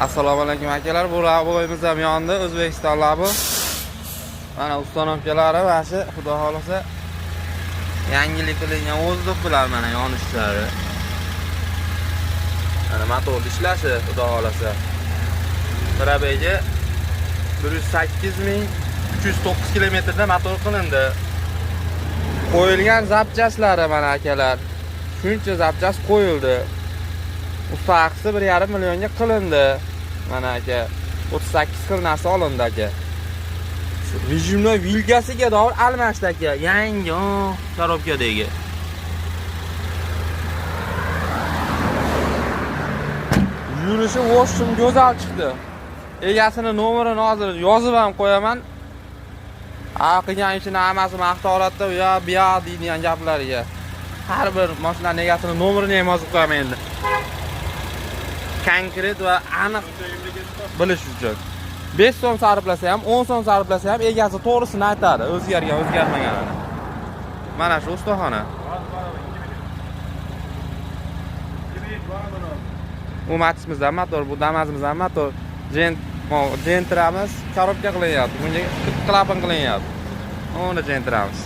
Assalomu alaykum, akalar. Bu Labo'yimiz ham yondi, O'zbekiston Labo. Mana установка lari mana shu, xudo xohlasa, yangilik qilingan воздух bilan mana yonishlari. Mana motor ishlashi, xudo xohlasa. Пробег i 108 309 kilometrda motor qilindi. Qo'yilgan запчасть lari mana, akalar. Shuncha запчасть qo'yildi. Usta haqisi 1,5 millionga qilindi. Mana, aka, 38 xil narsa olindi, aka. Выжимной вилка siga dori almashdi, aka. Yangi, коробка dagi. Yurishi в общем go'zal chiqdi. Egasini nomerini hozir yozib ham qo'yaman. A qilgan ishini hammasi maqta oladida, u yoq bu yoq deydigan gaplariga. Har bir mashinaning egasini nomerini ham yozib qo'yaman endi. Konkret va aniq bilish uchun. 5 so'm sarflasa ham, 10 so'm sarflasa ham egasi to'g'risini aytadi, o'zgargan, o'zgarmaganini. Mana shu ustaxona. U Matizimizdan motor, bu Damazimizdan motor. Jent, Gentramiz коробка qilinyapti. Bunga klapan qilinyapti. Uni Gentramiz.